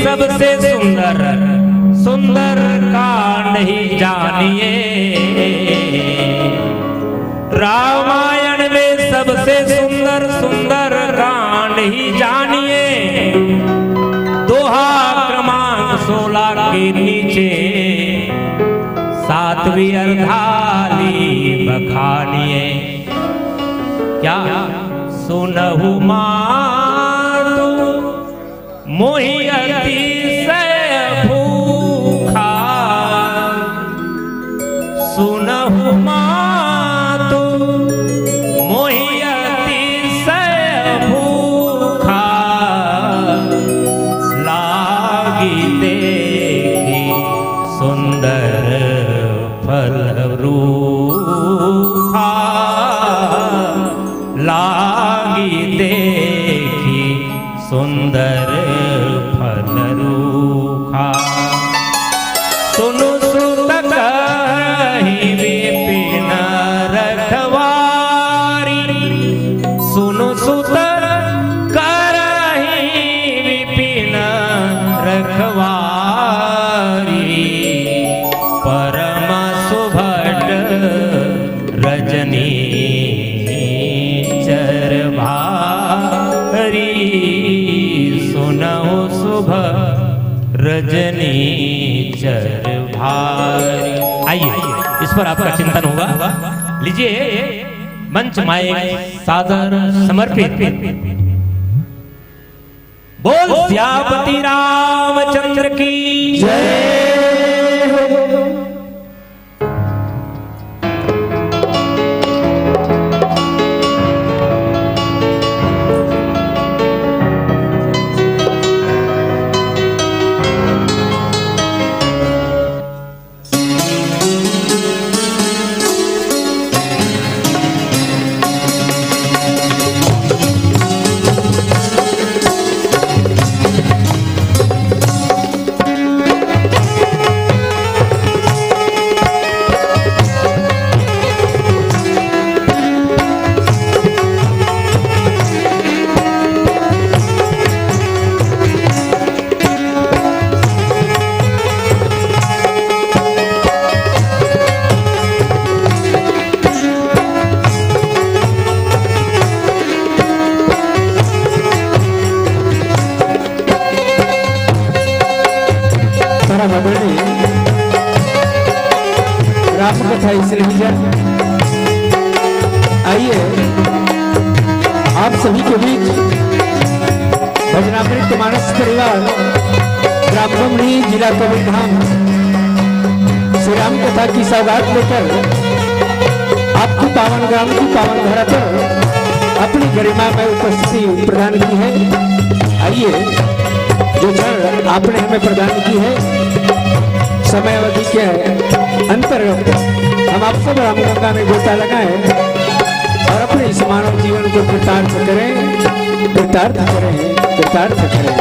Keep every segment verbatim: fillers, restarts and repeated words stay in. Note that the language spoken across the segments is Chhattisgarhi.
सबसे सुंदर, सुंदर कांड ही जानिए। रामायण में सबसे सुंदर, सुंदर कांड ही जानिए। दोहा क्रमांक सोलह के नीचे सातवीं अर्धाली बखानिए। क्या? सुनहु मातु मोहि अतिशय भूखा। सुनहु मातु मोहि अतिशय भूखा। लागी देखि सुंदर फल रूखा। लागी देखि सुंदर फल रूखा। सुनु सुत करहि विपिन रखवारी। सुनु सुत करहि विपिन रखवारी। परम सुभट रजनीचर भारी। सुनहु सुभट रजनीचर भारी। आइए, इस पर आपका चिंतन होगा। लीजिए, मंच माइक सादर समर्पित। बोल सियापति रामचंद्र की जय हो। सारा बदलनी राम कथा इसलिए जा। आइए, आप सभी के बीच भजनामृत मानस परिवार, ग्राम बमनी, जिला कबीरधाम, श्री राम कथा की सौगात लेकर आपकी पावन ग्राम की पावन धरा पर अपनी गरिमा में उपस्थिति प्रदान की है। आइए, जो क्षण आपने हमें प्रदान की है, समय अवधि के अंतर्गत हम आप सब रामगंगा में गोता लगाएं और अपने इस मानव जीवन को कृतार्थ करें, कृतार्थ करें, कृतार्थ करें।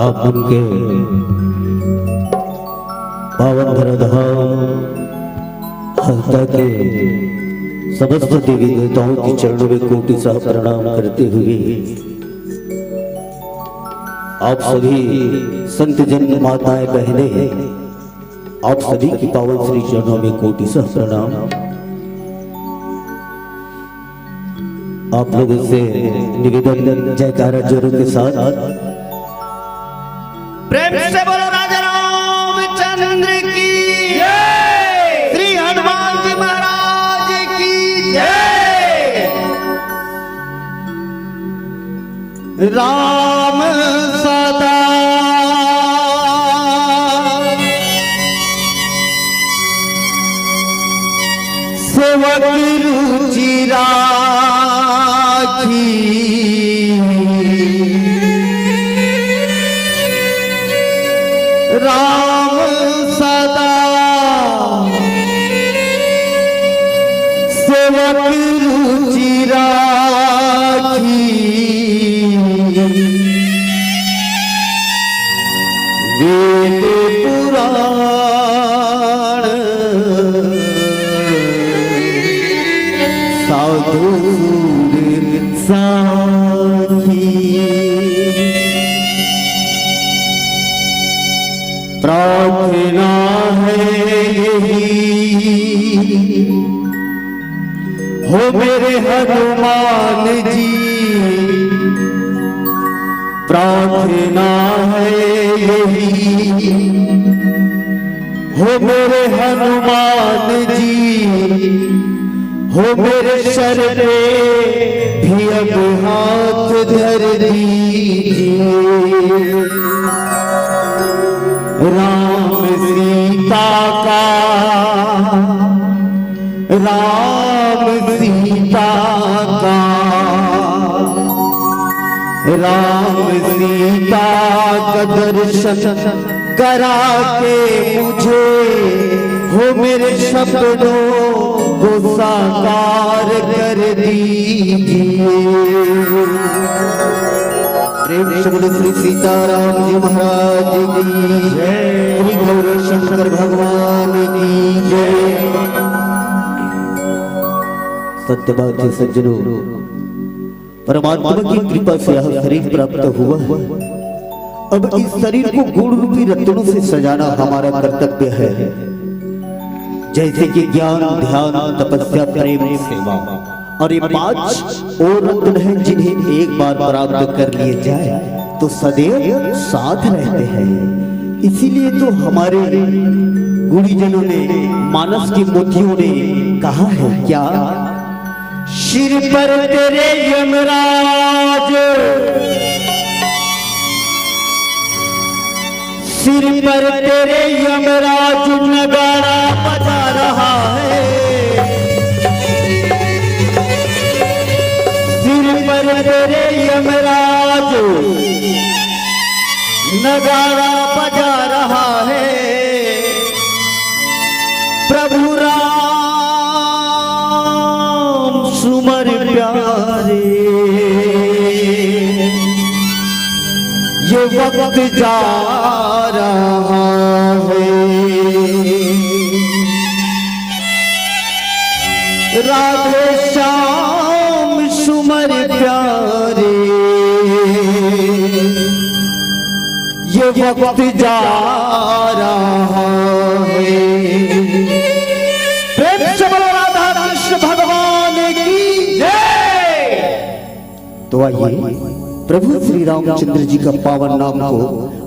आप उनके पावन धरा धाम हल्दा के समस्त देवी देवताओं के चरणों में कोटि सह प्रणाम करते हुए, आप सभी संत जन, माताएं, बहनें, आप सभी के पावन श्री चरणों में कोटि सह प्रणाम। आप लोगों से निवेदन, जयकारा जोरों के साथ। प्रेम से बोलो राजा रामचंद्र की जय, श्री हनुमान जी महाराज की जय। राम सदा सेवक रुचि राखी। राम सदा सेवक रुचि राखी। वेद पुराण साधु सूर साखी। प्रार्थना है यही, हो मेरे हनुमान जी, प्रार्थना है यही, हो मेरे हनुमान जी, हो मेरे सर पे भी अब हाथ धर दीजिए। राम सीता का, राम सीता का, राम सीता का दर्शन करा के मुझे, हो मेरे सपनों को साकार कर दीजिए। प्रेम से बोलो श्री सीताराम जी महाराज की जय। श्री गौरी शंकर भगवान की जय। सत्य बात है सज्जनों, परमात्मा की कृपा से यह शरीर प्राप्त हुआ है। अब इस शरीर को गुण रूपी रत्नों से सजाना हमारा कर्तव्य है, जैसे कि ज्ञान, ध्यान, तपस्या, प्रेम, सेवा। और ये पांच और रत्न हैं, जिन्हें एक बार प्राप्त कर लिए जाए तो सदैव साथ रहते हैं। इसीलिए तो हमारे गुणीजनों ने, मानस के मोतियों ने कहा है क्या, सिर पर तेरे यमराज, सिर पर तेरे यमराज नगाड़ा बजा रहा है। सिर पर तेरे यमराज नगाड़ा बजा रहा है। प्रभु राम सुमर प्यारे, ये वक्त जा रहा है। राधे श्याम सुमर प्यारे, ये वक्त जा रहा है। प्रेम से बोलो राधा कृष्ण भगवान की जय। तो आइए, प्रभु श्री रामचंद्र जी का पावन नाम को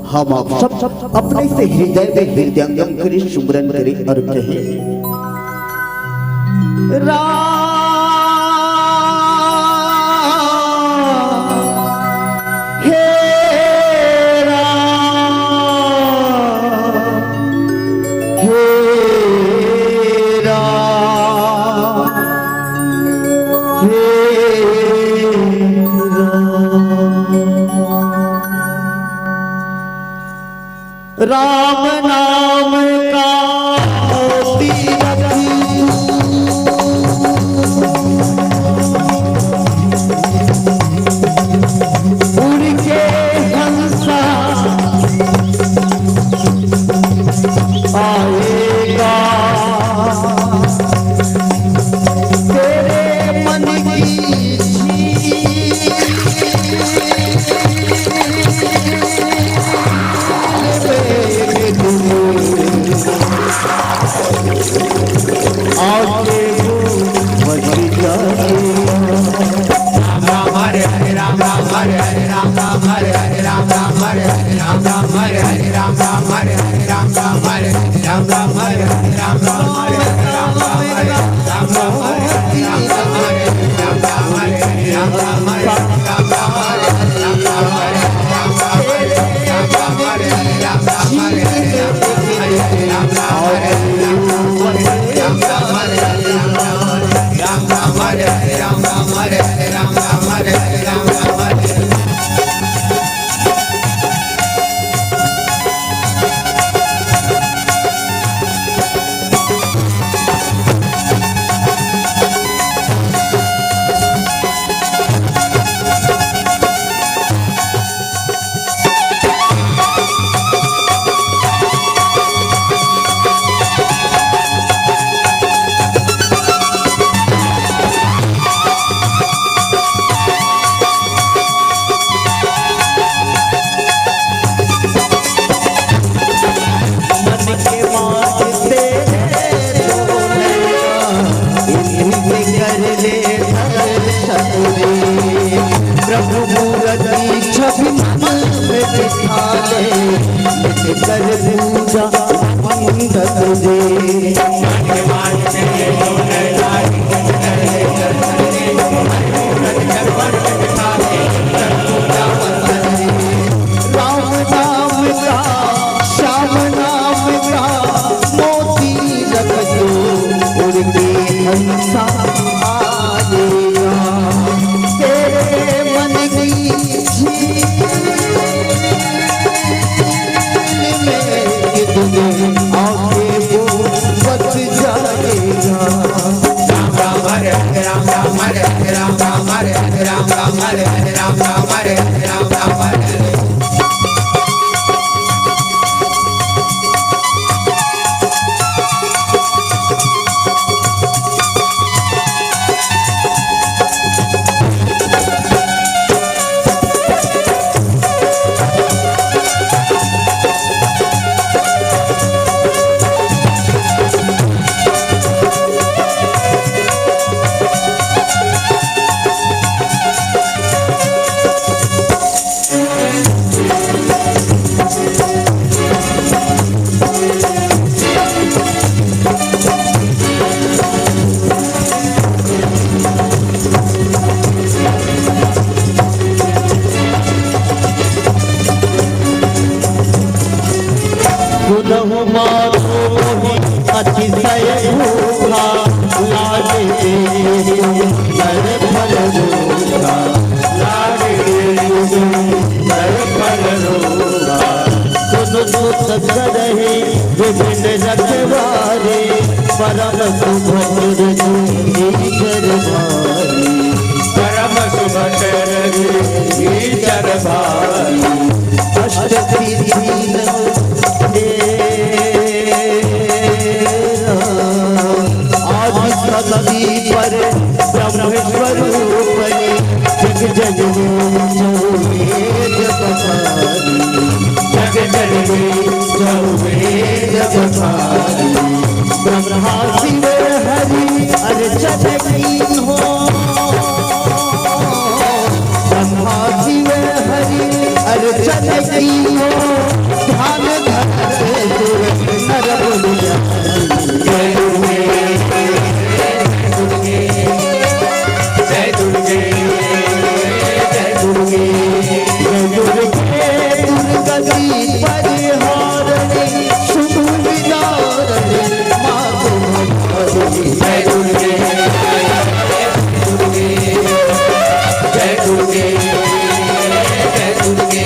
हम आप सब अपने से हृदय में हृदयंगम करें, सुमरन करें और कहें, राम, हे राम, हे राम, हे राम। राम नाम का मोती रखी, उड़ के हंसा आएगा। तेरे मन की झील में डूब पूजा पंडित जी। राम नाम का, श्याम नाम का, मोती रख दो, उड़ के हंसा आएगा। तेरे मन की झील में एक दिन आके वो बस जाएगा। राम राम हरे हरे, राम राम हरे हरे, राम राम हरे हरे, राम राम हरे हरे, राम राम हरे हरे, राम राम हरे हरे। सुनहु माधो मोहि अतिशय भूखा, लागे देहि सुंदर फल रूखा, लागे देहि सुंदर फल रूखा। सुन सुत करहि विभिन्न रखवारे, परम सुभद्र जी गिरधारी। परम सुभद्र जी गिरधारी। अष्ट सिद्धि नव तेरा, आदि शक्ति पर ब्रह्म स्वरूपनी, जग जननी चौबीस पहारी। जग जननी चौबीस पहारी। ब्रह्मा शिव हरि अर्चन कीन्हो। ब्रह्मा शिव हरि अर्चन कीन्हो। ध्यान धर सुर नर मुनि। जय दुर्गे, जय दुर्गे, जय दुर्गे, जय दुर्गे। जय दुर्गे दुर्गति परिहारिणी, शुंभ निवारिणी माँ तुम्हारी। जय दुर्गे, जय दुर्गे, जय दुर्गे, जय दुर्गे।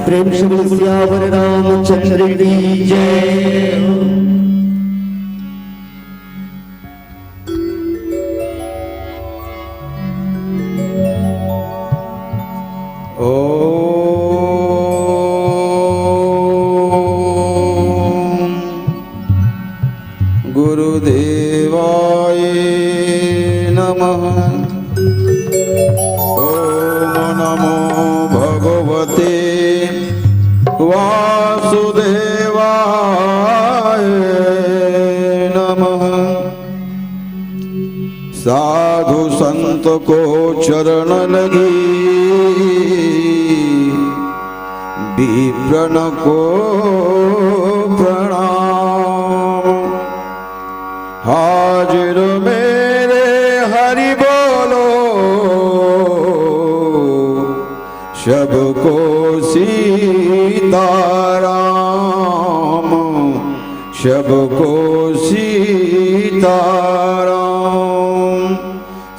प्रेम से बोल सियावर रामचंद्र की जय। ओम गुरुदेवाय नमः। ओम नमो भगवते वासुदेवाय नमः। साधु संत को चरण लगी, विप्रन को प्रणाम। हाजिर मेरे हरि बोलो, सबको सीताराम, सबको सीताराम।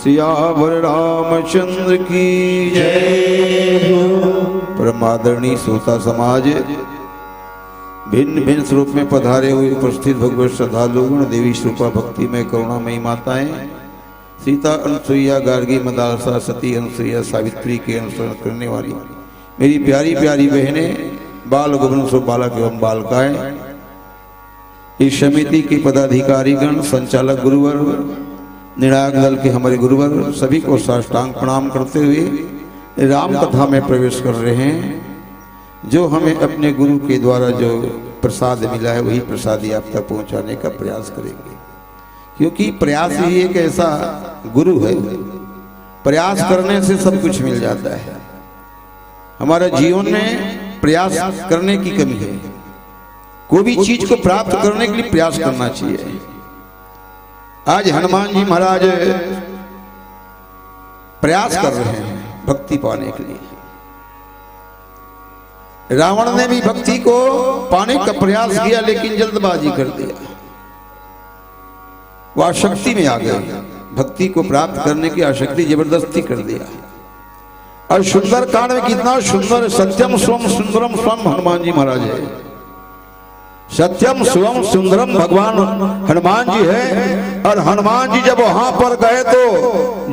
सियावर रामचंद्र की जय हो। आदरणीय श्रोता समाज, भिन्न भिन्न स्वरूप में पधारे हुए उपस्थित भगवत श्रद्धालुगण, देवी स्वरूपा भक्तिमय करुणामयी माताएं, सीता, अनुसुईया, गार्गी, मदालसा, सती, अनुसुईया, सावित्री के अनुसरण करने वाली मेरी प्यारी प्यारी बहनें, बाल गबन सो बालक एवं बालकाएं, इस समिति के पदाधिकारीगण, संचालक गुरुवर, निर्णायक दल के हमारे गुरुवर, सभी को साष्टांग प्रणाम करते हुए राम कथा में प्रवेश कर रहे हैं। जो हमें अपने गुरु के द्वारा जो प्रसाद मिला है, वही प्रसाद ही आप तक पहुंचाने का प्रयास करेंगे, क्योंकि प्रयास ही एक ऐसा गुरु है, प्रयास करने से सब कुछ मिल जाता है। हमारा जीवन में प्रयास करने की कमी है। कोई भी चीज को प्राप्त करने के लिए प्रयास करना चाहिए। आज हनुमान जी महाराज प्रयास कर रहे हैं भक्ति पाने के लिए। रावण ने भी भक्ति को पाने का प्रयास किया, लेकिन जल्दबाजी कर दिया, वो आसक्ति में आ गए। भक्ति को प्राप्त करने की आसक्ति जबरदस्ती कर दिया। और सुंदरकांड में कितना सुंदर, सत्यम शिवम सुंदरम स्वयं हनुमान जी महाराज है। सत्यम शिवम सुंदरम भगवान हनुमान जी है। और हनुमान जी जब वहां पर गए तो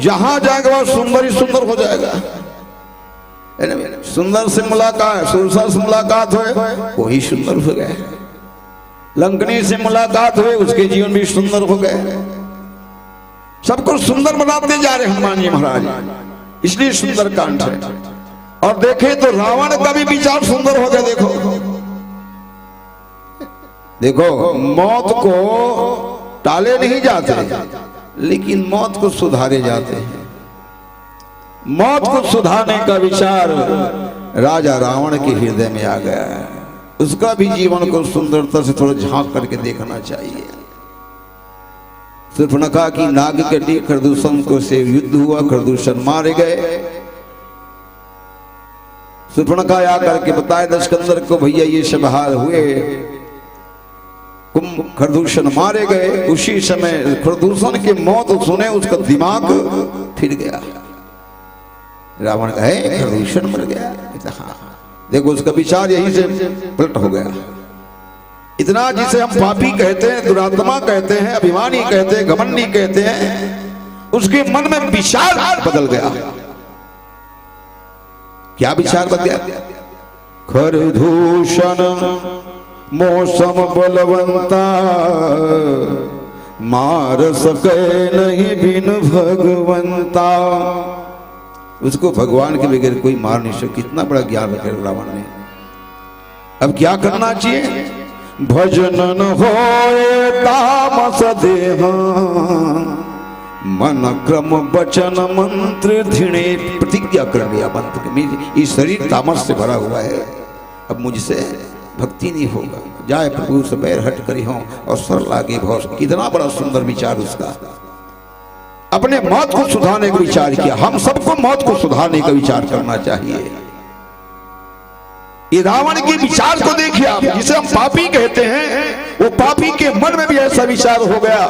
जहां जाएगा वह सुंदर ही सुंदर हो जाएगा, है ना? सुंदर से मुलाकात, सुरसा से मुलाकात हो, वही सुंदर हो गए। लंकनी से मुलाकात हुई, उसके जीवन भी सुंदर हो गए। सबको सुंदर बनाते जा रहे हनुमान जी महाराज, इसलिए सुंदरकांड है। और देखे तो रावण का भी विचार सुंदर हो गया। देखो, देखो, मौत को टाले नहीं जाते, लेकिन मौत को सुधारे जाते हैं। मौत को सुधारने का विचार राजा रावण के हृदय में आ गया है। उसका भी जीवन को सुंदरता से थोड़ा झांक करके देखना चाहिए। शूर्पणखा की नाक कटी, खरदूषण को से युद्ध हुआ, खरदूषण मारे गए। शूर्पणखा आकर के बताए दशकंदर को, भैया ये सब हाल हुए, कुंभ खरदूषण मारे गए। उसी समय खरदूषण की मौत सुने उसका दिमाग फिर गया। रावण कहे, खरदूषण मर गया? ये तो हाँ। देखो, उसका विचार यहीं से पलट हो गया। इतना जिसे हम पापी कहते हैं, दुरात्मा कहते हैं, अभिमानी कहते हैं, घमंडी कहते हैं, उसके मन में विचार बदल गया। क्या विचार बदल गया? खरदूषण मौसम बलवंता, मार सके नहीं बिन भगवंता। उसको भगवान के बगैर कोई मार नहीं सकता। कितना बड़ा ज्ञान रखे रावण ने। अब क्या करना चाहिए? भजन न होए तामस देह, मन क्रम वचन मंत्र दृढ़े। प्रतिज्ञा कर लिया मंत्र में, ये शरीर तामस से भरा हुआ है, अब मुझसे भक्ति नहीं होगा। जाय प्रभु से बैर हठ करिहौं और सरल लागे भव। कितना बड़ा सुंदर विचार उसका। अपने मौत को सुधारने का विचार किया। हम सबको मौत को सुधारने का विचार करना चाहिए। ये रावण के विचार को देखिए आप, जिसे हम पापी कहते हैं, वो पापी के मन में भी ऐसा विचार हो गया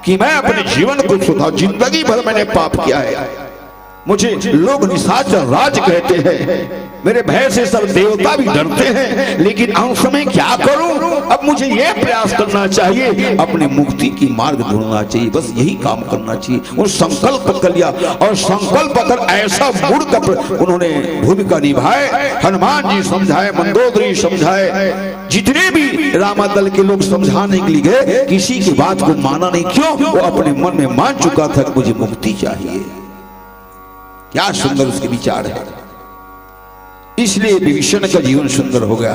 कि मैं अपने जीवन को सुधार, जिंदगी भर मैंने पाप किया है, मुझे लोग निशाचर राज कहते हैं, मेरे भय से सब देवता भी डरते हैं, लेकिन अंत में क्या करूं? अब मुझे यह प्रयास करना चाहिए, अपने मुक्ति की मार्ग ढूंढना चाहिए, बस यही काम करना चाहिए। वो संकल्प कर लिया और संकल्प कर ऐसा मूड का प्र-, उन्होंने भूमिका निभाए। हनुमान जी समझाए, मंदोदरी समझाए, जितने भी रामा दल के लोग समझाने के लिए गए, किसी की बात को माना नहीं। क्यों? वो अपने मन में मान चुका था कि मुझे मुक्ति चाहिए। क्या सुंदर उसके विचार है। इसलिए विभीषण का जीवन सुंदर हो गया।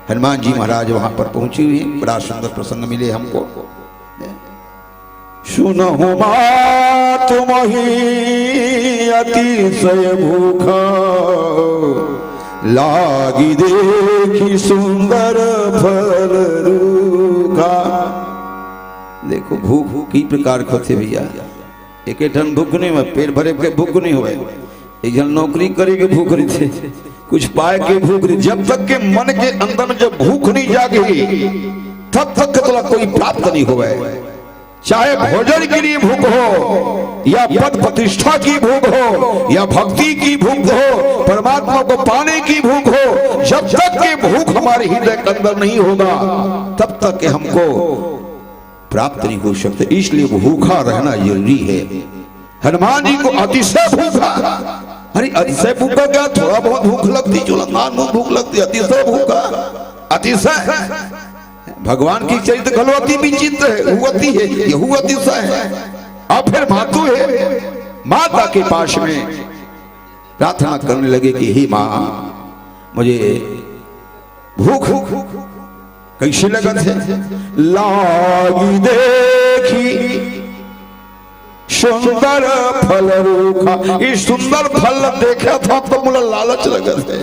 हनुमान जी महाराज वहां पर पहुंचे हुए हैं, बड़ा सुंदर प्रसंग मिले हमको। सुनहु मातु मही अतिशय भूखा, लागी देखि सुंदर फल रूखा। देखो, भूख कई प्रकार के होथे भैया। एक ठन भूख नहीं होय, पेट भरे के भूख नहीं होय। एक झन नौकरी करे के भूख रहिथे, कुछ पाए के भूख रहिथे। जब तक के मन के अंदर में जब भूख नहीं जागही, तब तक के तोला कोई प्राप्त नहीं होय। चाहे भोजन के लिए भूख हो, या पद प्रतिष्ठा की भूख हो, या भक्ति की भूख हो, परमात्मा को पाने की भूख हो, जब तक ये भूख हमारे हृदय के अंदर नहीं होगा, तब तक ये हमको प्राप्त नहीं हो सकता। इसलिए भूखा रहना जरूरी है। हनुमान जी को अतिशय भूख है। अरे, अतिशय भूख का क्या? थोड़ा बहुत भूख लगती, चूल्हा में भूख लगती, अतिशय भूख है, अतिशय। भगवान की चरित्र घलो अति विचित्र है, वो अति है, यहू अतिशय है। और फिर मातु है, माता के पास में प्रार्थना करने लगे कि हे माँ, मुझे भूख कैसे लगत है? लागी देखी सुंदर फल रूखा। ये सुंदर फल देखा था तो मोला लालच लगत है।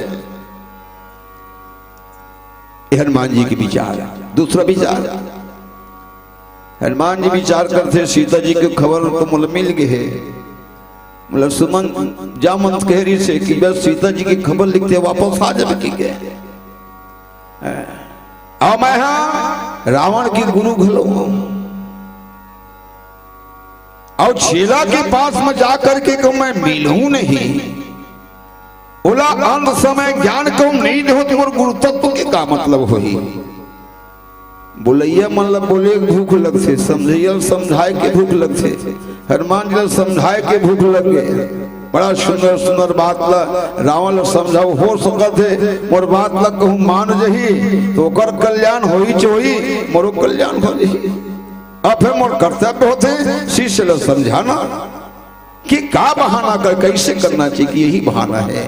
ये हनुमान जी के विचार। दूसरा विचार, हनुमान जी विचार करते, सीता जी के खबर तो मोला मिल गए है। मतलब सुमन जामंत कह रही से कि बस सीता जी की खबर लिखते वापस आ जावे की गए। अब मैं हा रावण के गुरु घलो हूं। और चेला के पास में जा करके कहूं मैं मिलहूं नहीं, ओला अंत समय ज्ञान कहूं नहीं देहूं तो मोर गुरु तत्व के का मतलब होही? बोलैया मन ला बोले के भूख लगथे, समझैया ला समझाए के भूख लगथे। हनुमान जी ला समझाए के भूख लग गए। बड़ा सुंदर सुंदर बात ला रावण ला समझाओ, हो सकत हे मोर बात ला कहूं मान जही तो ओकर कल्याण होही च होही, मोरो कल्याण हो जही। अब फिर मोर कर्तव्य होथे शिष्य ला समझाना कि का बहाना कर, कैसे करना चाहिए, कि यही बहाना है।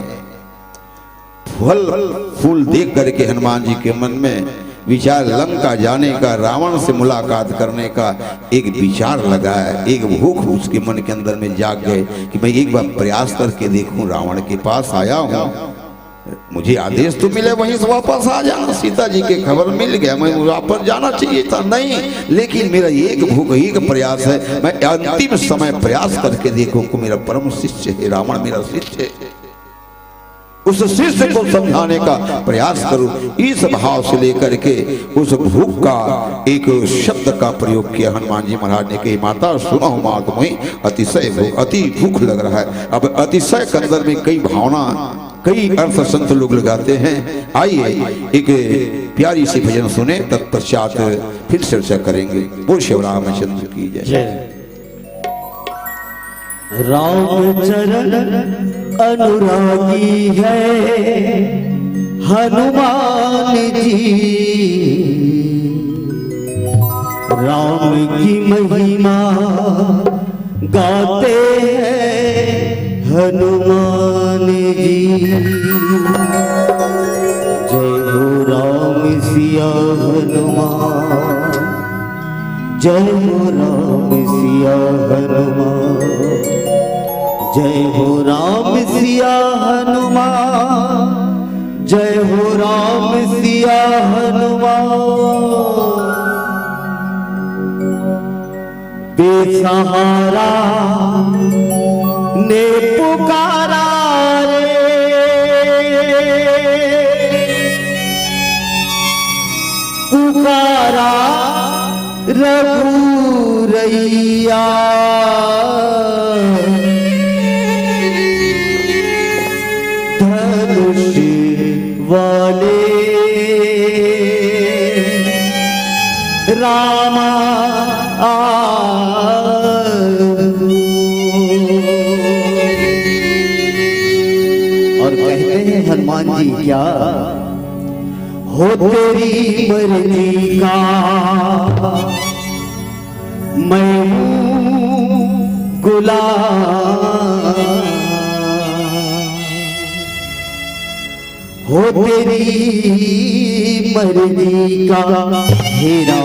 फल फूल देख करके हनुमान जी के मन में विचार, लंका जाने का, रावण से मुलाकात करने का एक विचार लगाया, एक भूख उसके मन के अंदर में जाग गए कि मैं एक बार प्रयास करके देखूं, रावण के पास आया हूं, मुझे आदेश तो मिले वहीं से वापस आ जाना, सीता जी के खबर मिल गया, मैं वापस जाना चाहिए था, नहीं, लेकिन मेरा एक भूख, एक प्रयास है, मैं अंतिम समय प्रयास करके देखूं कि मेरा परम शिष्य है रावण, मेरा शिष्य है, उस शिष्य को समझाने का प्रयास करूं। इस भाव से लेकर के उस भूख का एक शब्द का प्रयोग किया हनुमान जी महाराज ने, कही माता सुनो मात मोहि अतिशय भूख, अति भूख लग रहा है। अब अतिशय के अंदर में कई भावना, कई अर्थ संत लोग लगाते हैं। आइए एक प्यारी सी भजन सुने, तत्पश्चात फिर चर्चा करेंगे। बोल श्री रामचंद्र की जय। जय। राम चरण अनुरागी है हनुमान जी, राम की महिमा गाते हैं हनुमान जी। जय हो राम सिया हनुमान, जय हो राम सिया हनुमान, जय हो राम सिया हनुमान, जय हो राम सिया हनुमान। बेसहारा ने पुकारा रे, पुकारा रघुरैया। धनुष वाले रामा आ। और कहते हैं हनुमान जी क्या, हो तेरी मर्जी का मैं हूँ गुलाम, हो तेरी मर्जी का हेरा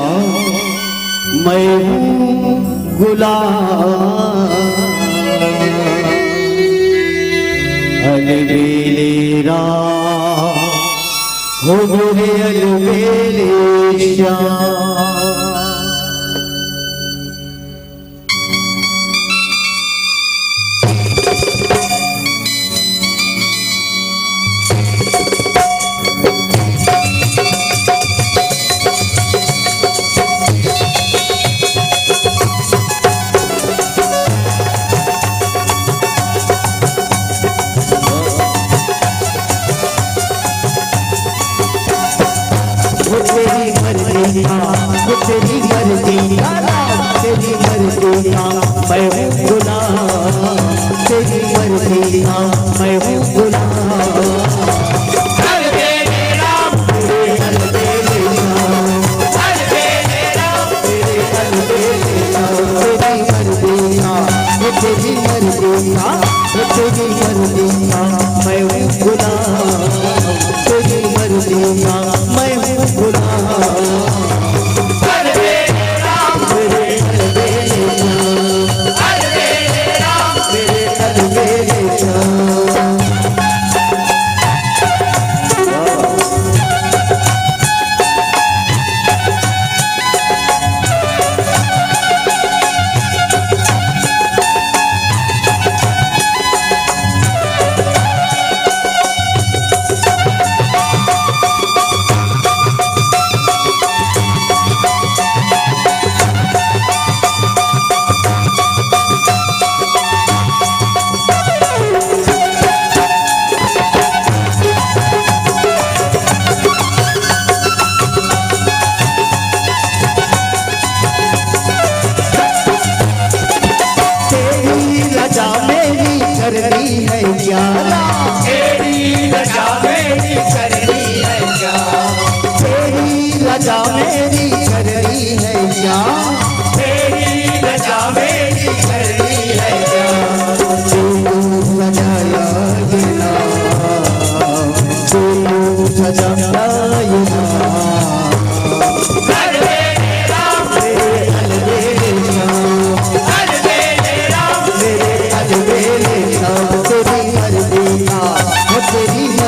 मैं हूँ गुलाम। अलबेले राम हो गोरे अलबेले श्याम।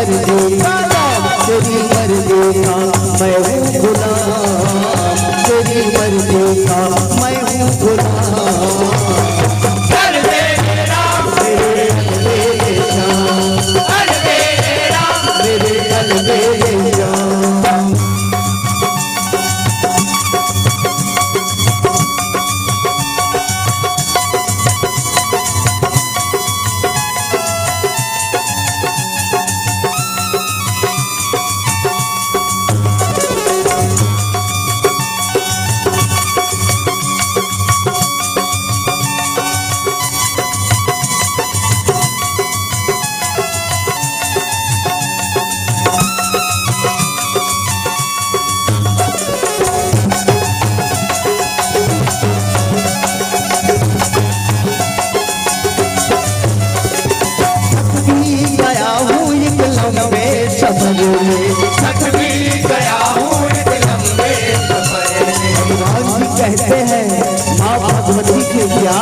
तेरी मर्जी का मैं हूँ गुलाम, तेरी मर्जी का मैं हूँ गुलाम। मेरे अलबेले जान, मेरे अलबेले जान। थक भी गया हूँ एक लंबे सफर में, थक भी गया हूँ एक लंबे सफर में। भगवान जी कहते हैं माँ भगवती के क्या,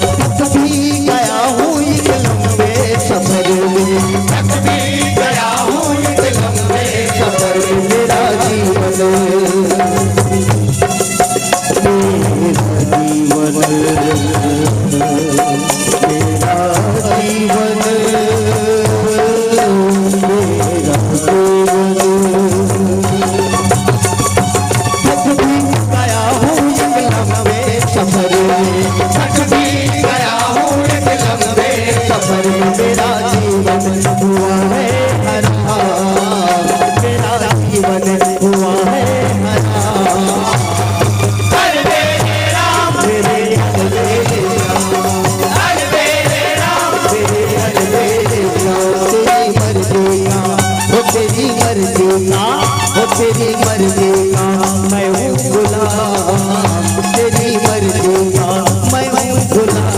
थक भी गया हूँ एक लंबे सफर में, थक भी गया हूँ एक लंबे सफर में। मेरा जीवन, मेरा जीवन, मेरा जीवन, मेरा जीवन। थक भी गया हूँ एक लंबे सफर में, थक भी गया हूँ एक लंबे सफर में। मेरा जीवन हुआ है हरा, मेरा जीवन हुआ है हरा। हर मेरे राम, मेरे हर मेरे राम, हर मेरे राम, मेरे हर मेरे राम। तेरी मर्जी का, ओ तेरी मर्जी का, ओ तेरी मर्जी का मैं हूँ गुलाम, तेरी मर्जी का मैं हूँ गुलाम।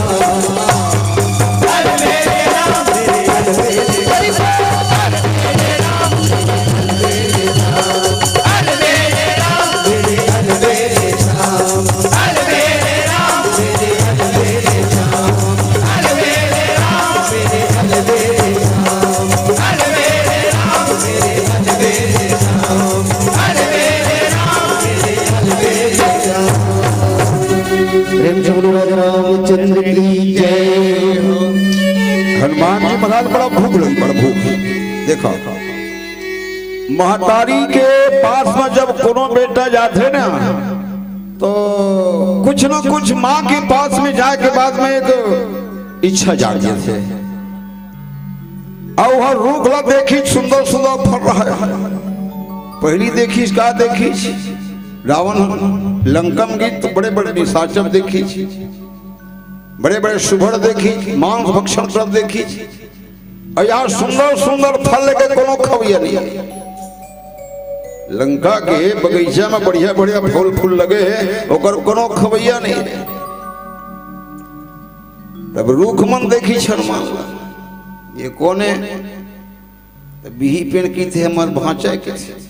प्रेम से बोलो राजा रामचंद्र की जय हो। हनुमान जी महाराज बड़ा भूख लगी, बड़ा भूख। देखो, महतारी के पास में जब कोनो बेटा जाथे ना, तो कुछ ना कुछ माँ के पास में जाए के बाद में एक इच्छा जाग जाथे। अउ हर रूख ला देखी, सुंदर सुंदर फल रहा है। पहली देखी, का देखी? रावण लंका में गई तो बड़े बड़े निशाचर देखी, बड़े बड़े सुभर देखी, मांस भक्षण करत देखी। अउ यहाँ सुंदर सुंदर फल लेके कोनो खवैया नहीं। लंका के बगीचा में बढ़िया बढ़िया फल फूल लगे हे, ओकर कोनो खवैया नहीं। तब रूख मन देखी हनुमान ला, ये कोन हे? त बिही पेड़ किथे, हमर भांचा किथे,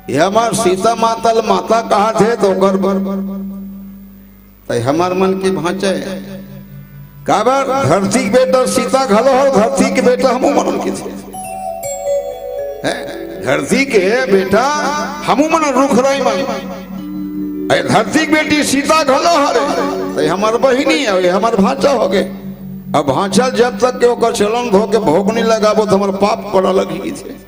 ये हमर सीता माता ल माता कहाथे, त ओकर बर, त हमर मन के भांचा हे। काबर धरती के बेटा सीता घलो हो, धरती के बेटा हमू मन किथे। हैं? धरती के बेटा हमू मन रूख राई मन। ए धरती के बेटी सीता घलो हरे, त हमर बहिनी हे, हमर भांचा होगे। अब भांचा जब तक के ओकर चलन धो के भोग नहीं लगाबो, त हमर पाप पड़ा लगही किथे।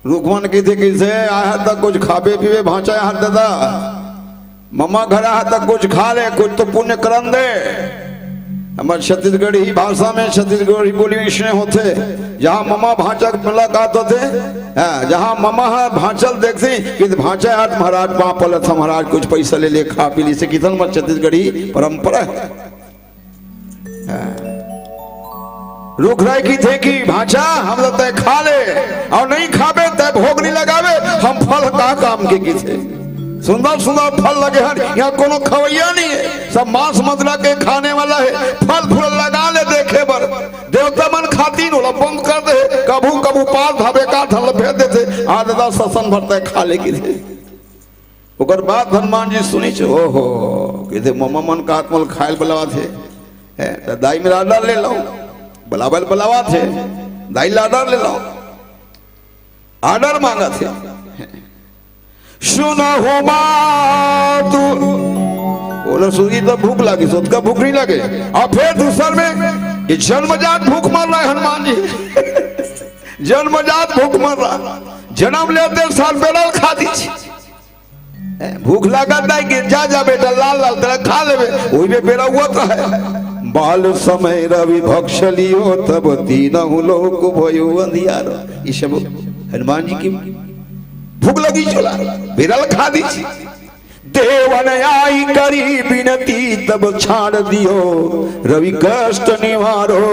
रूख मन किथे, किसे आय हस त कुछ खाबे पीबे भांचा, आय हस त ममा घर आय हस त कुछ खा ले, कुछ तो पुण्य करन दे। हमर छत्तीसगढ़ी भाषा में, छत्तीसगढ़ी बोली में इसने होथे, जहाँ ममा भांचा के मुलाकात होथे, हाँ, जहाँ ममा ह भांचा ल देखथे कि भांचा आय हस त महाराज पाँव परत हंव, महाराज कुछ पैसा ले ले, खा पी ले, अइसे किथन हमर छत्तीसगढ़ी परंपरा हे। हाँ। रूख राई किथे कि भांचा, हमला तैं खा ले, अउ नहीं खाबे तैं भोग नहीं लगाबे, हम फल का काम के किथे। सुंदर सुंदर फल लगे हन, यहाँ कोनो खवैया नहीं हे, सब मांस मदिरा के खाने वाला हे। फल फूल लगा ले देखे बर, देवता मन खातिन, ओला बंद कर दे, कभू कभू पास धाबे का धन ल भेज देथे, आ दादा ससन भर तैं खा ले किथे। ओकर बाद हनुमान जी सुनिस, ओहो, किथे ममा मन का आत्मा ल खाय ल बलावत हे, हैं, त दाई मेरा आर्डर ले लंव, बलावय ल बलावत हे। दाई ला ऑर्डर ले लाओ, ऑर्डर मांगत हे। सुनहु मातु, बोला सुगी तो भूख लागी, सोत का भूख नहीं लगे। और फिर दूसर में ये जन्मजात भूख मर रहा है हनुमान जी। जन्मजात भूख मर रहा, जन्म लेते साल बेरल खा दीजिए। भूख लागत नहीं कि जा, जा बेटा, लाल लाल तेरा खा लेबे, वही में बेरा हुआ तो है। बाल समय रवि भक्ष लियो, तब तीनहु लोक भयो अंधियारो। ये सब हनुमान जी की भूख लगी, चला बेरल खा दीजिए। देवन आई करी बिनती, तब छाड़ दियो रवि कष्ट निवारो।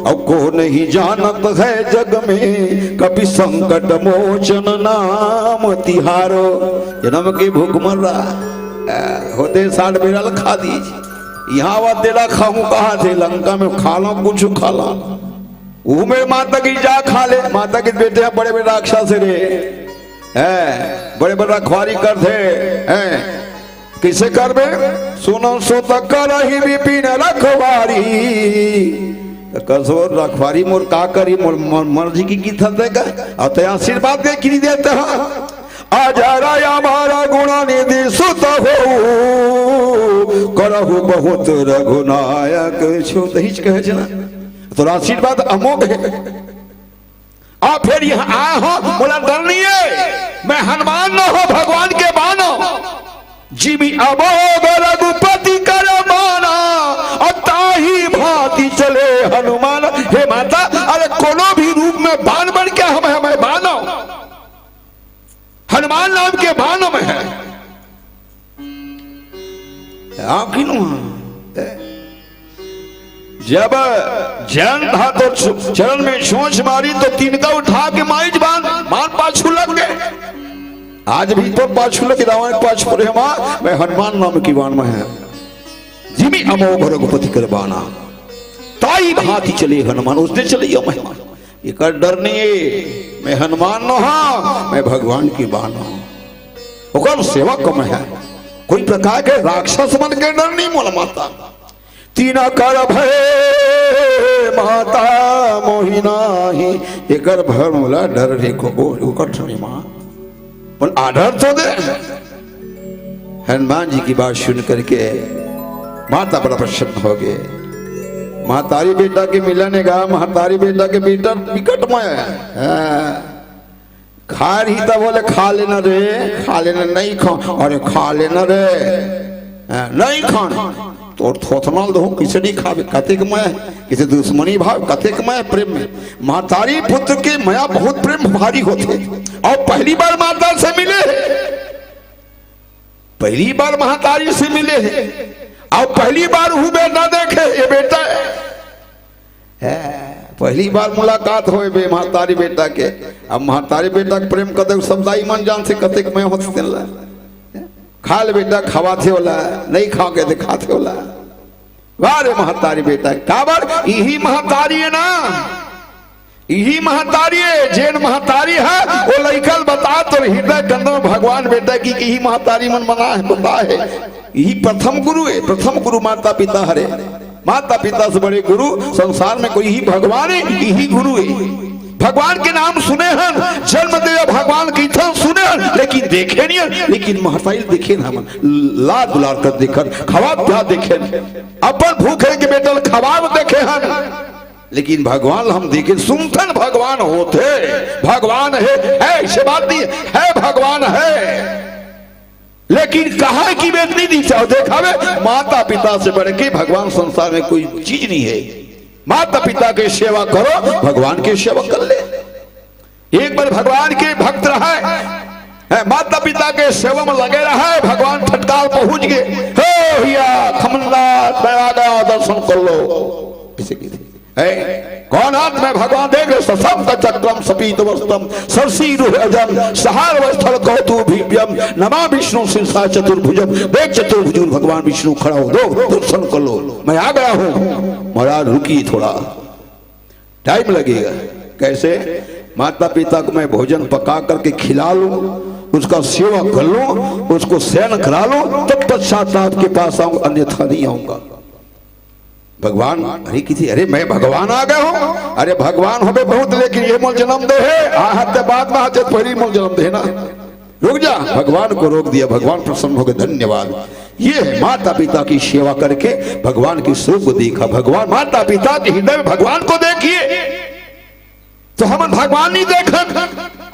अब को नहीं जानत है जग में, कपि संकट मोचन नाम तिहारो। जन्म के भूख मर रहा, आ, होते साठ बेरल खा दीजिए। यहाँ वह तेरा खाऊं कहा थे, लंका में खा लो, कुछ खा लो। वो मेरे माता की जा खा ले, माता के बेटे हैं बड़े बड़े राक्षस रे, हैं बड़े बड़े रखवारी कर थे, हैं किसे करबे? सुनो सुत करही विपिन रखवारी। तो कसो रखवारी मोर का करी, मोर, मोर मर्जी की की थते का? और ते आशीर्वाद दे की देते हैं। अजर अमर गुण निधि सुत हो, करहु बहुत रघुनायक छुत। हिच कहे जना, तोर आशीर्वाद अमोघ है। आ फिर यहाँ आए हो, बोला डर नहीं है, मैं हनुमान न हो, भगवान के बानो। जिमि अमोघ रघुपति कर माना, और ताही भांति चले हनुमान। हे माता, अरे कोनो भी रूप में बान बन के हम हमें बानो। हनुमान नाम के बान में है। आखिर वहां जब जयंत हा तो छु-, चरण में छोंच मारी तो तिनका उठा के माइज बान, बान पाछू लग गए। आज भी तो पाछू लग, रावण पाछू पड़े, मां मैं हनुमान नाम की बान में है। जिमि अमोघ रघुपति कर बाना, ताही भांति चले हनुमान, उसने चले यो महिमा। एकर डर नहीं है, मैं हनुमान न हा, मैं भगवान की बान हूं, ओकर सेवक मैं है। कोई प्रकार के राक्षस मन के डर नहीं मोला माता। तीन कर भय माता मोहि नाही, एकर भय मोला डर रे को, ओ, ओकर ठनी मां। बोल, आर्डर तो दे। हनुमान जी की बात सुन करके माता बड़ा प्रसन्न हो गए। महतारी बेटा के मिलन गा, महतारी बेटा के बेटा विकट में है। हाँ। खा रही तब बोले, "खा लेना रे, खा लेना।" "नहीं खा।" "अरे खा लेना रे।" हाँ, "नहीं खाना।" तो थोथनल दो, किसे नहीं खावे, कतेक मैं, किसे दुश्मनी भाव, कतेक मैं प्रेम में। महतारी पुत्र के मया बहुत प्रेम भारी होते। और पहली बार माता से मिले हैं, पहली बार महतारी से मिले हैं, और पहली बार हूँ बेटा देखे, ये बेटा है। है, पहली बार मुलाकात होए बे महतारी बेटा के। अब महतारी बेटा के प्रेम कते शब्दाई मन जान से कतेक मैं होत तेला। खा ले बेटा, खवाथे होला, नहीं खा के दिखाथे होला। वाह रे महतारी बेटा, काबर इही महतारी है ना, इही महतारी है, जेन महतारी है, वो लइका ल बता तो हृदय गंध में भगवान बेटा की, की इही महतारी मन मना है, बता है। इही प्रथम गुरु है, प्रथम गुरु माता पिता हरे। माता पिता से बड़े गुरु संसार में कोई ही भगवान है, इही गुरु है। भगवान के नाम सुने हन, जन्म देव भगवान की थन सुने हन, लेकिन देखे नहीं हन, लेकिन महतारी देखे ना मन, लाड दुलार कर देखन, खवा प्या देखे, अपन भूखे के बेटल खवाब देखे हन, लेकिन भगवान हम देखे सुनथन भगवान होथे, भगवान है, है ऐसे बात नहीं है, भगवान है। लेकिन कहा कि बेट नहीं दी चाहो, देखावे माता पिता से बढ़ के भगवान संसार में कोई चीज नहीं है। माता पिता के सेवा करो, भगवान के सेवा कर ले। एक बार भगवान के भक्त रहे हैं, माता पिता के सेवा में लगे रहे, भगवान ठटकाल पहुंच गए। "हे भैया खमनदास, मैं आ गया, दर्शन कर लो।" ऐसे की थी। "हे, कौन हाथ में भगवान देख रहे, सशंक चक्रम सपीत वस्त्रम, शशि रुह अजम, सहार वस्त्र कौतुभिव्यम, नमा विष्णु शिरसा चतुर्भुजम।" देख चतुर्भुज भगवान विष्णु खड़ा हो, दो दर्शन कर लो, मैं आ गया हूँ। महाराज रुकिए थोड़ा, टाइम लगेगा। कैसे? माता पिता को मैं भोजन पका करके खिला लूं, उसका सेवा कर लूं, उसको शयन करा लूं, तब पश्चात आपके पास आऊं, अन्यथा नहीं आऊंगा। भगवान, अरे किसी, अरे मैं भगवान आ गया हूँ। अरे भगवान होबे बहुत, लेकिन ये मोल जन्म दे है, आ हत्ते बाद में आते पहली मोल जन्म दे ना। रुक जा, भगवान को रोक दिया, भगवान प्रसन्न हो गए, धन्यवाद। ये है माता पिता की सेवा करके भगवान के स्वरूप को देखा। भगवान, माता पिता के हृदय में भगवान को देखिए, तो हम भगवान नहीं देखत।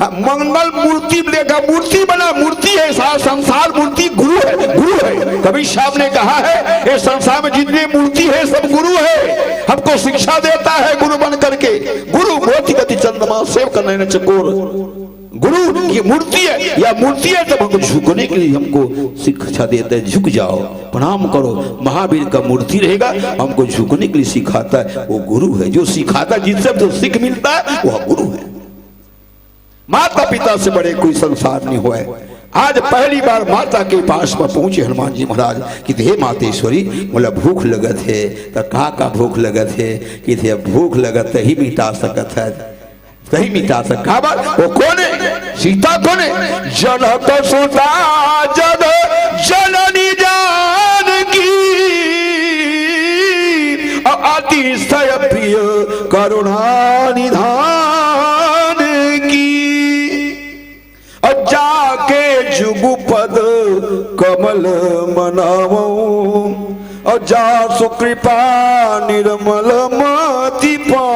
हाँ, मंगल मूर्ति देखा, मूर्ति बना, मूर्ति है, सारा संसार मूर्ति गुरु है, गुरु है। कबीर साहब ने कहा है, इस संसार में जितने मूर्ति है, सब गुरु है। हमको शिक्षा देता है गुरु बन करके। गुरु मोती गति चंद्रमा, सेवक नयन चकोर। गुरु की मूर्ति है, या मूर्ति है, तब हमको झुकने के लिए हमको शिक्षा देता है, झुक जाओ, प्रणाम करो। महावीर का मूर्ति रहेगा, हमको झुकने के लिए सिखाता है, वो गुरु है। जो सिखाता है, जिससे हमको सीख मिलता है, वह गुरु है। माता पिता से बड़े कोई संसार नहीं हुआ है। आज पहली बार माता के पास में पहुंचे हनुमान जी महाराज कि हे मातेश्वरी, मोला भूख लगत है। तो का का भूख लगत है? कि थे भूख लगत ही मिटा सकत है, सही मिटा सक। काबर? वो कोने? सीता कोने? जनक सुता जग जननी जानकी, अतिशय प्रिय करुणा निधान की। और जाके जुगुपद कमल मनावो, और जा सुकृपा निर्मल मति पावो।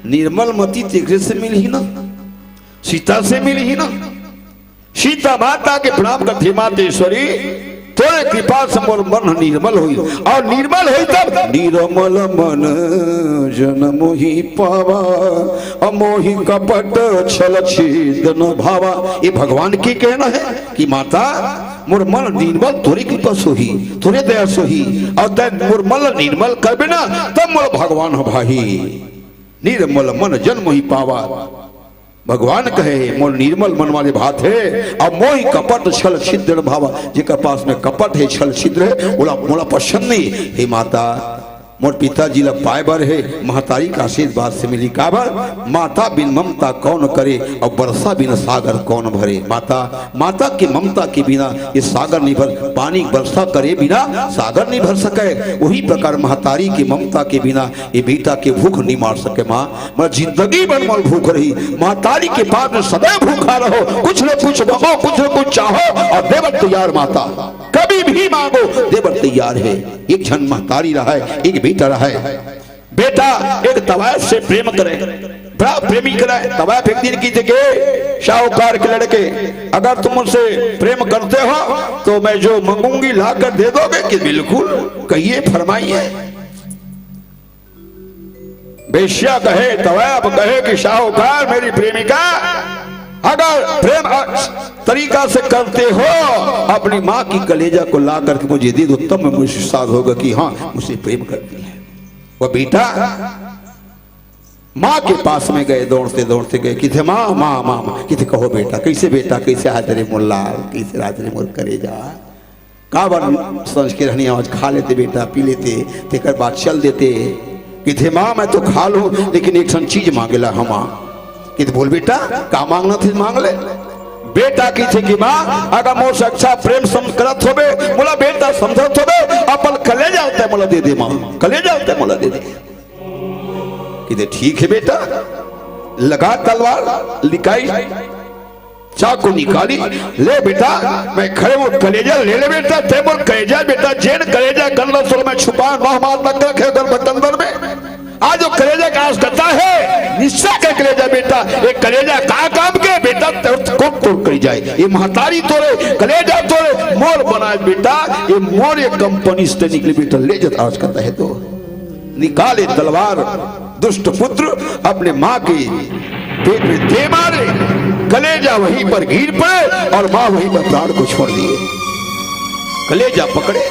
निर्मल मति तेकरे से मिलही ना, सीता से मिलही ना। सीता माता के प्रणाम करथे, मातेश्वरी, तोरे कृपा से मोर मन निर्मल होई, और निर्मल होई तब निर्मल मन जन मोहि पावा, अमोहि कपट छल छेद न भावा। ये भगवान के कहना है कि माता, मोर मन निर्मल तोरे कृपा से होही, तोरे दया से होही, और तै मोर मन निर्मल करबे ना, तब मोर भगवान हो भाई। निर्मल मन जन मोहि पावा। भगवान कहे, मोर निर्मल मन वाले बात है। अब मोहि कपट छल छिद्र भावा, जेकर पास में कपट है, छल छिद्र है, ओला, मोला पसंद नहीं। हे माता, मोर पिताजी ला पाए बर है, महतारी का आशीर्वाद से मिली। काबर? माता बिन ममता कौन करे, और बरसा बिन सागर कौन भरे। माता, माता की ममता के बिना ये सागर नहीं भर, पानी बरसा करे बिना सागर नहीं भर सके। वही प्रकार महतारी की ममता के बिना ये बेटा के भूख नहीं मार सके। माँ, मैं जिंदगी भर मोर भूख रही। महतारी के पास में सदैव भूखा रहो, कुछ न कुछ मांगो, कुछ न कुछ चाहो, और देबर तैयार माता, कभी भी मांगो, देबर तैयार है। एक झन महतारी रहा है, एक बेटा रहा है। बेटा एक तवायफ से प्रेम करे, बड़ा प्रेमी करे। तवायफ एक दिन कहिथे के, साहूकार के लड़के, अगर तुम मुझसे प्रेम करते हो तो मैं जो मांगूंगी ला कर दे दोगे? कि बिल्कुल, कहिए, फरमाइए। वेश्या कहे, तवायफ कहे कि साहूकार, मेरी प्रेमिका अगर प्रेम अ-, तरीका से करते हो, अपनी माँ की कलेजा को ला करके मुझे दे दो, तब मैं मुझे एहसास होगा कि हाँ, मुझसे प्रेम करती है। वह बेटा माँ के पास में गए, दौड़ते दौड़ते गए, कहिथे, माँ, माँ, माँ, माँ, कहिथे, कहो बेटा, कैसे बेटा, कैसे हाथ रे मोर लाल, कैसे हाथ रे मोर करेजा? काबर संझ के रहनी, आज खा लेते बेटा, पी लेते, तेकर बाद चल देते। कहिथे, माँ, मैं तो खा लूं, लेकिन एक ठन चीज मांगेला हमा। कहिथे, बोल बेटा, का मांगना थे, मांग ले। बेटा कहिथे कि माँ, अगर मोर से अच्छा प्रेम सम-, करत होबे, मोला बेटा समझत होबे, अपन कलेजा ल तैं मोला दे दे माँ, कलेजा ल तैं मोला दे दे। कहिथे, ठीक है बेटा, लगा तलवार, लिकाई, चाकू निकाली, ले बेटा, मैं खड़े मोर कलेजा ले ले बेटा, तैं मोर कलेजा बेटा, जेन कलेजा के अंदर सोल मैं छुपा, नौ मास तक रखे गर्भ के अंदर में। आज वो कलेजा का आस करता है, निश्चय के कलेजा बेटा, ये कलेजा का काम के बेटा, तोर कोन तोर कलेजा, ये महतारी तोरे, कलेजा तोरे, मोर बनाए बेटा, ये मोर ये कंपनी से निकली बेटा, ले जा आज करता है तो। निकाले तलवार, दुष्ट पुत्र अपने माँ के पेट में दे मारे, कलेजा वहीं पर गिर पड़े और माँ वहीं पर प्राण को छोड़ दिए। कलेजा पकड़े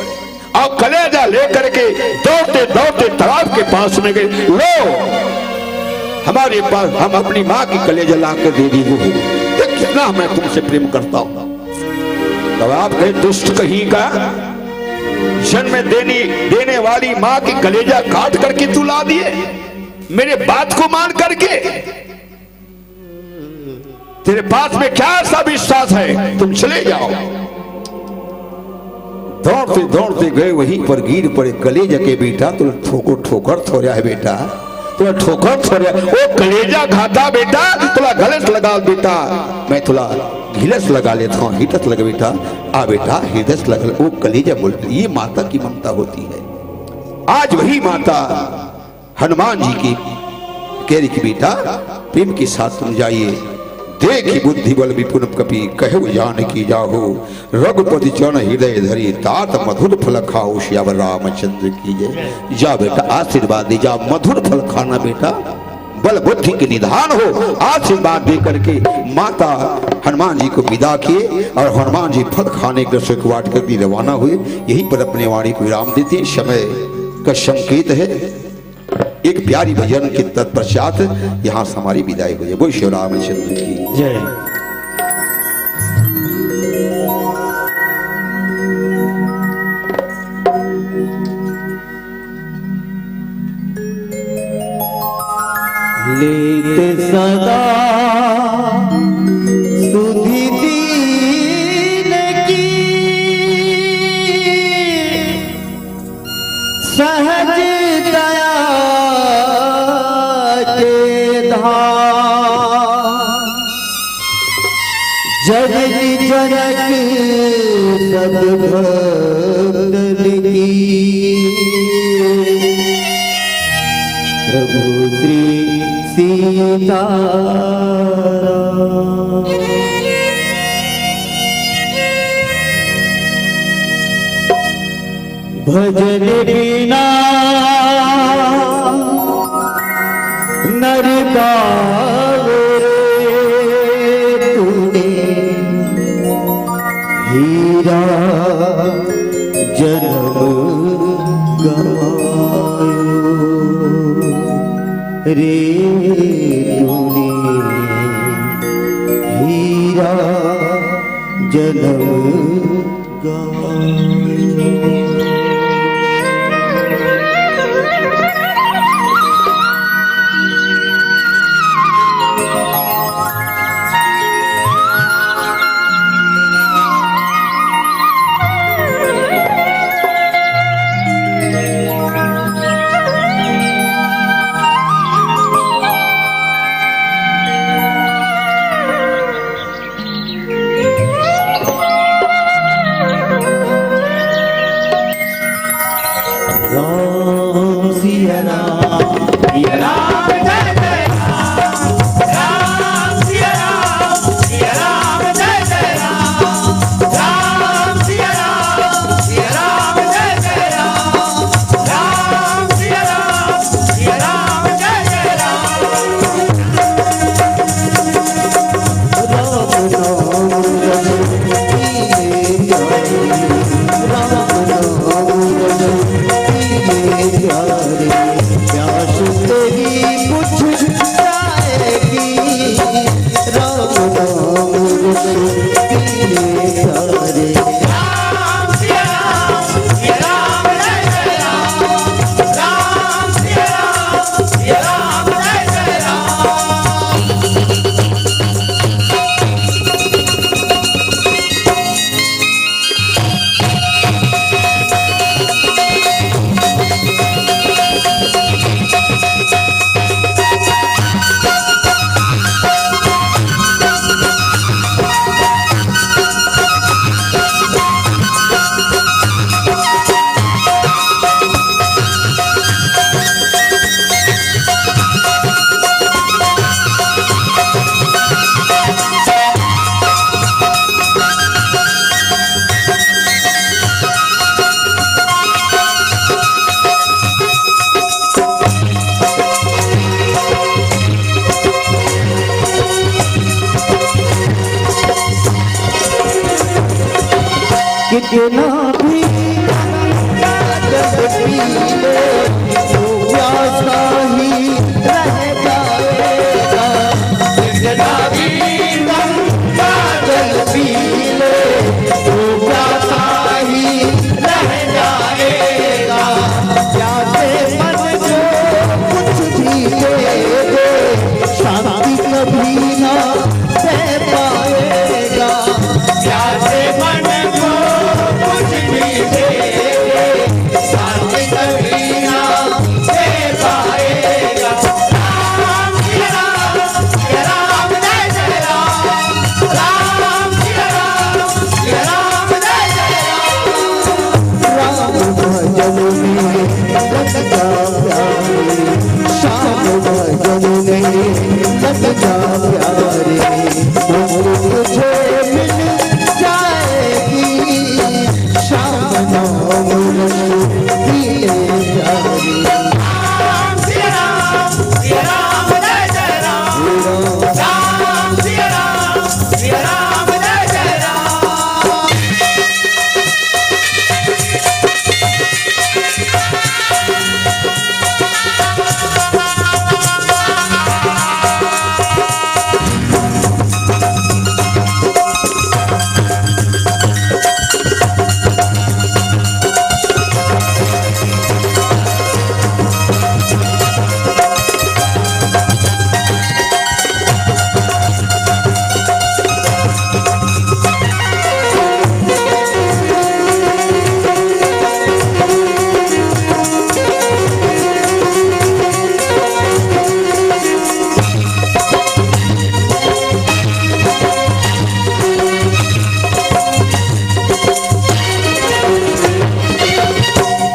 और कलेजा लेकर के दौड़ते दौड़ते तालाब के पास में गए। लो, हमारे पास, हम अपनी माँ की कलेजा ला के दे दी, वो देख कितना मैं तुमसे प्रेम करता हूँ। तब आप कहे, दुष्ट कहीं का, जन्म देने, देने वाली माँ की कलेजा काट करके तू ला दिए, मेरे बात को मान करके। तेरे पास में क्या ऐसा विश्वास है? तुम चले जाओ। दौड़ते दौड़ते गए, वहीं पर गिर पड़े। कलेजा के बेटा, तोला ठोकर, ठोकर थोड़ा है बेटा, तोला ठोकर थोड़ा, ओ कलेजा घाटा बेटा, तोला गलत लगा बेटा, मैं तोला हिलस लगा लेता हूँ, हितस लगा बेटा, आ बेटा, हितस लगा ले। ओ कलेजा बोलते, ये माता की ममता होती है। आज वही माता हनुमान जी की कह रही कि बेटा, प्रेम के साथ तुम जाइए। देखि बुद्धि बल विपुल कपि, कहउ जानकी जाहु। रघुपति चरण हृदय धरी, तात मधुर फल खाहु। सियावर रामचंद्र की जय। जा बेटा, आशीर्वाद दे जा, मधुर फल खाना बेटा, बल बुद्धि के निधान हो। आशीर्वाद दे करके माता हनुमान जी को विदा किए और हनुमान जी फल खाने के लिए स्वर्ग वाटिका के लिए रवाना हुए। यहीं पर अपने वाणी को विराम देते हैं, समय का संकेत है। एक प्यारी भजन के तत्पश्चात यहाँ से हमारी विदाई हो जाए। बोल श्री रामचंद्र की जय। लेत सदा सुधि दीन की, सहज दया के धाम। जननी जनक सब भक्तन की, प्रभु श्री सीताराम। भजन बिना नर पावे रे तूने, हीरा जन्म गवायो रे तूने, हीरा जन्म कितना भी गंगा जल पी ले, वो प्यासा ही रह जाएगा। कितना भी गंगा जल पी ले, वो प्यासा ही रह जाएगा। प्यासे मन को कुछ भी दे दे, शांति कभी ना दे पाएगा। प्यासे मन को कुछ भजन में लग जा प्यारे, वो तुझे मिल जाएगी। शाम नौ मुरली प्यारी।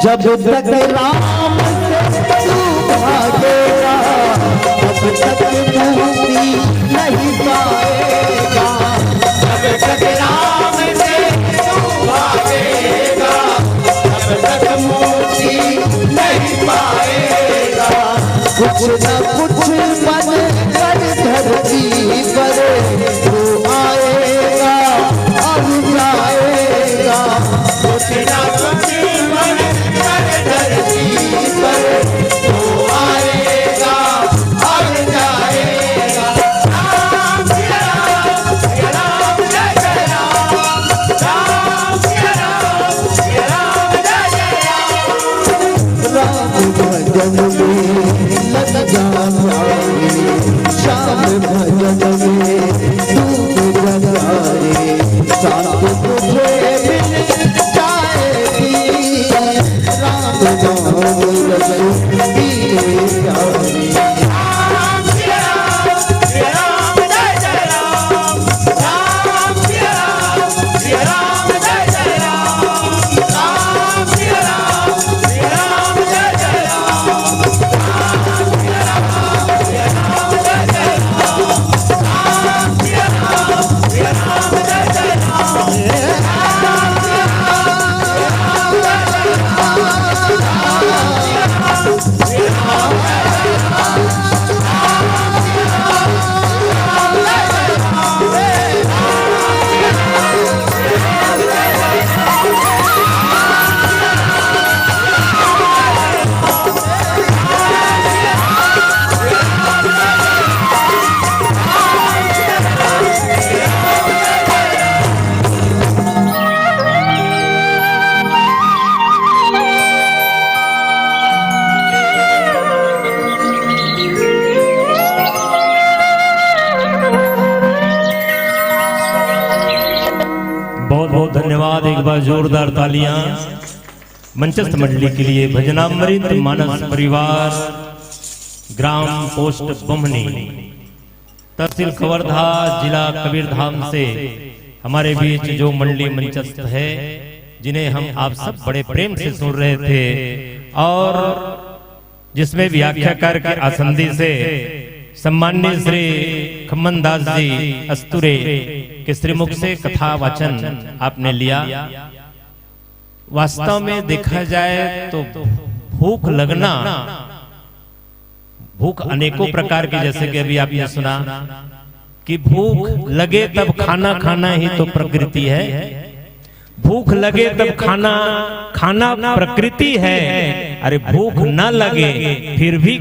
जब तक राम से तू भागेगा, तब तक मुक्ति नहीं पाएगा। जब तक राम से तू भागेगा, तब तक मुक्ति नहीं पाएगा। कुछ न कुछ बन कर धरती पर तू आएगा और जाएगा। कुछ न कुछ बन कर धरती पर तू आएगा और जाएगा। राम सिया राम, सिया राम, जय जय राम। राम सिया राम, सिया राम, जय जय राम। राम भजन में लग जा भाई, श्याम भजन में डूब जा रे। शाम तुझे मिल जाएगी, राम नाम रस पी प्यारी। बहुत बहुत धन्यवाद, एक बार जोरदार तालियां मंचस्थ मंडली के लिए। भजनामृत मानस परिवार, ग्राम पोस्ट बम्हनी, तहसील कवर्धा, जिला कबीरधाम से हमारे बीच जो मंडली मंचस्थ है, जिन्हें हम आप सब बड़े प्रेम से सुन रहे थे और जिसमें व्याख्याकार के आसंदी से सम्माननीय श्री खम्मन दास जी अस्तुरे के श्रीमुख से कथा वाचन आपने लिया। वास्तव में देखा जाए तो भूख लगना, भूख अनेकों प्रकार की, जैसे कि अभी आपने सुना कि भूख लगे तब खाना खाना ही तो प्रकृति है, भूख लगे तब खाना खाना प्रकृति है। अरे भूख न लगे फिर भी